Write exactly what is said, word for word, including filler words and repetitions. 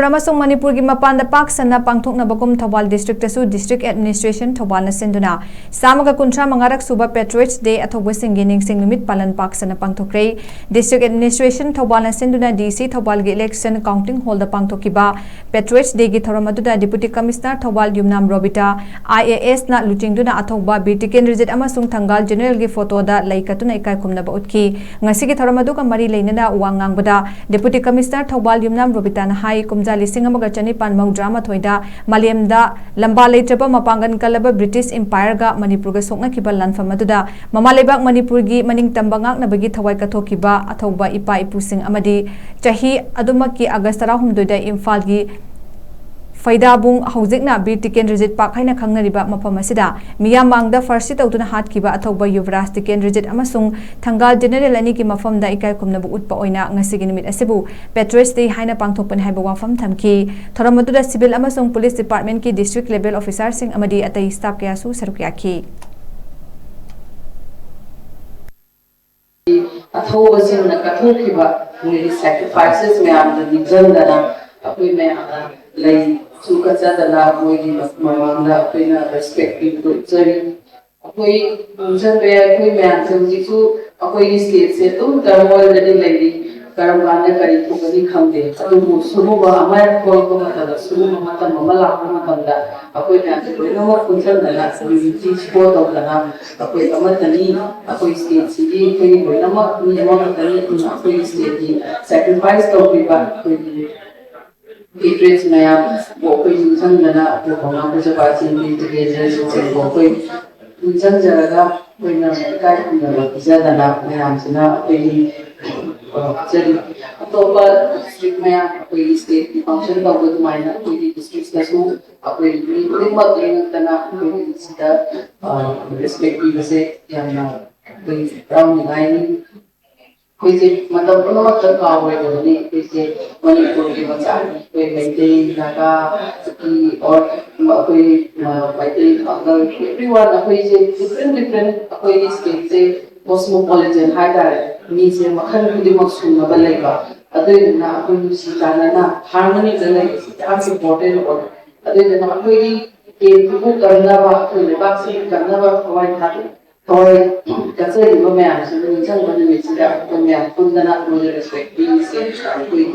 ꯑꯃꯁꯨꯡ ꯃꯅꯤꯄꯨꯔꯒꯤ ꯃꯄꯥꯟꯗ ꯄꯥꯛ ꯁꯟꯅ ꯄꯥꯡꯊꯣꯛꯅꯕꯒꯨꯝ ꯊꯧꯕꯥꯜ ꯗꯤꯁꯇ꯭ꯔꯤꯛꯇꯁꯨ ꯗꯤꯁꯇ꯭ꯔꯤꯛ ꯑꯦꯗꯃꯤꯅꯤꯁꯇ꯭ꯔꯦꯁꯟ ꯊꯧꯕꯥꯜꯅ ꯁꯤꯟꯗꯨꯅ ꯆꯥꯝꯃꯒ ꯀꯨꯟꯊ꯭ꯔꯥ ꯃꯉꯥꯔꯛ ꯁꯨꯕ ꯄꯦꯇ꯭ꯔꯣꯏꯠꯁ ꯗꯦ ꯑꯊꯧꯕꯁꯤꯡꯒꯤ ꯅꯤꯡꯁꯤꯡ ꯅꯨꯃꯤꯠ ꯄꯥꯂꯟ ꯄꯥꯛ ꯁꯟꯅ ꯄꯥꯡꯊꯣꯛꯈ꯭ꯔꯦ꯫ ꯗꯤꯁꯇ꯭ꯔꯤꯛ ꯑꯦꯗꯃꯤꯅꯤꯁꯇ꯭ꯔꯦꯁꯟ ꯊꯧꯕꯥꯜꯅ ꯁꯤꯟꯗꯨꯅ ꯗꯤ ꯁꯤ ꯊꯧꯕꯥꯜꯒꯤ ꯏꯂꯦꯛꯁꯟ ꯀꯥꯎꯟꯇꯤꯡ ꯍꯣꯜꯗ ꯄꯥꯡꯊꯣꯛꯈꯤꯕ ꯄꯦꯇ꯭ꯔꯣꯏꯠꯁ ꯗꯦꯒꯤ ꯊꯧꯔꯝ ꯑꯗꯨꯗ deputy commissioner Thoubal Yumnam Robita, I A ꯑꯦꯁꯅ ꯂꯨꯆꯤꯡꯗꯨꯅ ꯑꯊꯧꯕ ꯕꯤꯔ ꯇꯤꯀꯦꯟꯗ꯭ꯔꯖꯤꯠ ꯑꯃꯁꯨꯡ ꯊꯪꯒꯥꯜ ꯖꯦꯅꯔꯦꯜꯒꯤ ꯐꯣꯇꯣꯗ ꯂꯩ ꯀꯠꯇꯨꯅ ꯏꯀꯥꯏ ꯈꯨꯝꯅꯕ ꯎꯠꯈꯤ꯫ ꯉꯁꯤꯒꯤ ꯊꯧꯔꯝ ꯑꯗꯨꯒ ꯃꯔꯤ ꯂꯩꯅꯅ ꯋꯥ ꯉꯥꯡꯕꯗ ꯗꯤꯄꯨꯇꯤ ꯀꯃꯤꯁꯅꯔ ꯊꯧꯕꯥꯜ ꯌꯨꯝꯅꯥꯝ ꯔꯣꯕꯤꯇꯥꯅ ꯍꯥꯏ, ꯀꯨꯝꯖꯥ ꯂꯤꯁꯤꯡ ꯑꯃꯒ ꯆꯅꯤꯄꯥꯟ ꯃꯧꯗ꯭ꯔꯥ ꯃꯥꯊꯣꯏꯗ ꯃꯥꯂꯦꯝꯗ ꯂꯝꯕꯥ ꯂꯩꯇ꯭ꯔꯕ ꯃꯄꯥꯡꯒꯜ ꯀꯜꯂꯕ ꯕ꯭ꯔꯤꯇꯤꯁ ꯏꯝꯄꯥꯌꯔꯒ ꯃꯅꯤꯄꯨꯔꯒ ꯁꯣꯛꯅꯈꯤꯕ ꯂꯥꯟꯐꯝ ꯑꯗꯨꯗ ꯃꯃꯥ ꯂꯩꯕꯥꯛ ꯃꯅꯤꯄꯨꯔꯒꯤ ꯃꯅꯤꯡꯇꯝꯕ ꯉꯥꯛꯅꯕꯒꯤ ꯊꯋꯥꯏ ꯀꯠꯊꯣꯛꯈꯤꯕ ꯑꯊꯧꯕ ꯏꯄꯥ ꯏꯄꯨꯁꯤꯡ ꯑꯃꯗꯤ ꯆꯍꯤ ꯑꯗꯨꯃꯛꯀꯤ ꯑꯥꯒꯁ ꯇꯔꯥꯍꯨꯝꯗꯣꯏꯗ ꯏꯝꯐꯥꯜꯒꯤ ꯐꯩꯗꯥꯕꯨꯡ, ꯍꯧꯖꯤꯛꯅ ꯕꯤꯔ ꯇꯤꯀꯦꯟꯗ꯭ꯔꯖꯤꯠ ꯄꯥꯛ ꯍꯥꯏꯅ ꯈꯪꯅꯔꯤꯕ ꯃꯐꯝ ꯑꯁꯤꯗ ꯃꯤꯌꯥꯝ ꯃꯥꯡꯗ ꯐꯥꯔꯁꯤ ꯇꯧꯗꯨꯅ ꯍꯥꯠꯈꯤꯕ ꯑꯊꯧꯕ ꯌꯨꯕꯔꯥꯖ ꯇꯤꯀꯦꯟꯗ꯭ꯔꯖꯤꯠ ꯑꯃꯁꯨꯡ ꯊꯪꯒꯥꯜ ꯖꯦꯅꯔꯦꯜ ꯑꯅꯤꯒꯤ ꯃꯐꯝꯗ ꯏꯀꯥꯏ ꯈꯨꯝꯅꯕ ꯎꯠꯄ ꯑꯣꯏꯅ ꯉꯁꯤꯒꯤ ꯅꯨꯃꯤꯠ ꯑꯁꯤꯕꯨ ꯄꯦꯇ꯭ꯔꯣꯏꯠꯁ ꯗꯦ ꯍꯥꯏꯅ ꯄꯥꯡꯊꯣꯛꯄꯅꯤ ꯍꯥꯏꯕ ꯋꯥꯐꯝ ꯊꯝꯈꯤ꯫ ꯊꯧꯔꯝ ꯑꯗꯨꯗ ꯁꯤꯚꯤꯜ ꯑꯃꯁꯨꯡ ꯄꯨꯂꯤꯁ ꯗꯤꯄꯥꯔꯠꯃꯦꯟꯠꯀꯤ ꯗꯤꯁꯇ꯭ꯔꯤꯛ ꯂꯦꯚꯦꯜ ꯑꯣꯐꯤꯁꯥꯔꯁꯤꯡ ꯑꯃꯗꯤ ꯑꯇꯩ ꯁ꯭ꯇꯥꯐ ꯀꯌꯥꯁꯨ ꯁꯔꯨꯛ ꯌꯥꯈꯤ꯫ ꯑꯊꯧꯕꯁꯤꯡꯅ ꯀꯠꯊꯣꯛꯈꯤꯕ ꯃꯣꯏꯒꯤ ꯁꯦꯀ꯭ꯔꯤꯐꯥꯏꯁꯦꯁ ꯃꯌꯥꯝꯗꯨ ꯅꯤꯡꯁꯤꯡꯗꯅ ꯑꯩꯈꯣꯏ ꯃꯌꯥꯝꯅ ꯂꯩꯁꯨ ꯀꯠꯆꯗꯅ ꯃꯣꯏꯒꯤ ꯃꯃꯥꯡꯗ ꯑꯩꯈꯣꯏꯅ ꯔꯦꯁꯄꯦꯛ ꯄꯤꯕꯗꯨ ꯎꯠꯆꯔꯤ꯫ ꯑꯩꯈꯣꯏ ꯅꯤꯡꯁꯤꯡꯕ ꯌꯥꯏ, ꯑꯩꯈꯣꯏ ꯃꯌꯥꯝꯁꯦ ꯍꯧꯖꯤꯛꯁꯨ ꯑꯩꯈꯣꯏꯒꯤ ꯁ꯭ꯇꯦꯠꯁꯦ ꯑꯗꯨꯝ ꯇꯔꯃꯣꯏꯜꯗꯗꯤ ꯂꯩꯔꯤ꯫ ꯀꯔꯝ ꯀꯥꯟꯗ ꯀꯔꯤ ꯊꯣꯛꯀꯅꯤ ꯈꯪꯗꯦ꯫ ꯑꯗꯨꯕꯨ ꯁꯤꯒꯨꯝꯕ ꯑꯃ ꯊꯣꯛꯂꯛꯄ ꯃꯇꯝꯗ, ꯁꯤꯒꯨꯝꯕ ꯃꯇꯝ ꯑꯃ ꯂꯥꯛꯄ ꯃꯇꯝꯗ ꯑꯩꯈꯣꯏ ꯃꯌꯥꯝꯁꯦ ꯂꯣꯏꯅꯃꯛ ꯄꯨꯟꯁꯤꯟꯗꯅ ꯌꯨꯅꯤꯇꯤ ꯁ꯭ꯀꯣꯔ ꯇꯧꯗꯅ ꯑꯩꯈꯣꯏ ꯑꯃꯠꯇꯅꯤ, ꯑꯩꯈꯣꯏ ꯁ꯭ꯇꯦꯠꯁꯤꯗꯤ ꯑꯩꯈꯣꯏ ꯂꯣꯏꯅꯃꯛ ꯃꯤ ꯑꯃꯈꯛꯇꯅꯤ꯫ ꯑꯗꯨꯅ ꯑꯩꯈꯣꯏꯒꯤ ꯁ꯭ꯇꯦꯠꯀꯤ ꯁꯦꯀ꯭ꯔꯤꯐꯥꯏꯁ ꯇꯧꯈꯤꯕ ꯑꯩꯈꯣꯏꯒꯤ ꯂꯤꯇ꯭ꯔꯦꯠꯁ ꯃꯌꯥꯝꯕꯨ ꯑꯩꯈꯣꯏ ꯅꯤꯡꯁꯤꯡꯗꯅ ꯑꯩꯈꯣꯏ ꯈꯣꯡꯅꯥꯡ ꯄ꯭ꯔꯖꯥꯄꯥꯜꯁꯤꯡꯒꯤ ꯇꯤꯀꯦꯟꯗ꯭ꯔꯖꯤꯠꯁꯤꯡꯕꯨ ꯑꯩꯈꯣꯏ ꯅꯤꯡꯁꯤꯡꯖꯔꯒ ꯑꯩꯈꯣꯏꯅ ꯏꯀꯥꯏ ꯈꯨꯝꯅꯕ ꯄꯤꯖꯗꯅ ꯃꯌꯥꯝꯁꯤꯅ ꯑꯩꯈꯣꯏꯒꯤ, ꯑ, ꯍꯥꯞꯆꯔꯤ꯫ ꯑꯇꯣꯞꯄ ꯗꯤꯁꯇ꯭ꯔꯤꯛ ꯃꯌꯥꯝ, ꯑꯩꯈꯣꯏꯒꯤ ꯁ꯭ꯇꯦꯠꯀꯤ ꯐꯪꯁꯟ ꯇꯧꯕ ꯑꯗꯨꯃꯥꯏꯅ ꯑꯩꯈꯣꯏꯒꯤ ꯗꯤꯁꯇ꯭ꯔꯤꯛꯇꯁꯨ ꯑꯩꯈꯣꯏ ꯃꯤ ꯈꯨꯗꯤꯡꯃꯛ ꯂꯦꯡꯉꯛꯇꯅ ꯑꯩꯈꯣꯏꯒꯤ ꯁꯤꯗ, ꯑ, ꯔꯦꯁꯄꯦꯛ ꯄꯤꯕꯁꯦ ꯌꯥꯝꯅ ꯑꯩꯈꯣꯏ ꯍꯔꯥꯎꯅꯤꯡꯉꯥꯏꯅꯤ꯫ ꯑꯩꯈꯣꯏꯁꯦ ꯃꯇꯝ ꯄꯨꯝꯅꯃꯛꯇ ꯀꯥꯎꯔꯣꯏꯗꯕꯅꯤ꯫ ꯑꯩꯈꯣꯏꯁꯦ ꯃꯅꯤꯄꯨꯔꯒꯤ ꯃꯆꯥꯅꯤ꯫ ꯑꯩꯈꯣꯏ ꯃꯩꯇꯩ, ꯅꯥꯒꯥ, ꯀꯨꯀꯤ, ꯑꯣꯔ ꯑꯩꯈꯣꯏ, ꯑ, ꯃꯩꯇꯩ, ꯄꯥꯡꯒꯜ, everyone ꯑꯩꯈꯣꯏꯁꯦ different different ꯑꯩꯈꯣꯏꯒꯤ ꯁ꯭ꯇꯦꯠꯁꯦ ꯀꯣꯁꯃꯣꯄꯣꯂꯤꯇꯟ ꯍꯥꯏꯇꯥꯔꯦ, ꯃꯤꯁꯦ ꯃꯈꯜ ꯈꯨꯗꯤꯡꯃꯛ ꯁꯨꯅꯕ ꯂꯩꯕ꯫ ꯑꯗꯨꯏꯗꯨꯅ ꯑꯩꯈꯣꯏ ꯅꯨꯡꯁꯤ ꯆꯥꯟꯅꯅ ꯍꯥꯔꯃꯣꯅꯤꯗ ꯂꯩꯕꯁꯤ ꯌꯥꯝ ꯏꯝꯄꯣꯔꯇꯦꯟ ꯑꯣꯏ꯫ ꯑꯗꯨꯏꯗꯨꯅ ꯑꯩꯈꯣꯏꯒꯤ ꯀꯦꯝꯄꯁꯤꯕꯨ ꯀꯟꯅꯕ, ꯑꯩꯈꯣꯏ ꯂꯩꯕꯥꯛꯁꯤꯒꯤ ꯀꯟꯅꯕ ꯊꯋꯥꯏ ꯊꯥꯕꯤ, ꯊꯋꯥꯏ ꯀꯠꯆꯔꯤꯕ ꯃꯌꯥꯝꯁꯤꯕꯨ ꯅꯤꯡꯁꯤꯡꯕ ꯅꯨꯃꯤꯠꯁꯤꯗ ꯑꯩꯈꯣꯏ ꯃꯌꯥꯝ ꯄꯨꯟꯗꯅ ꯃꯣꯏꯗ ꯔꯦꯁꯄꯦꯛ ꯄꯤꯔꯤꯁꯦ꯫ ꯑꯩꯈꯣꯏꯒꯤ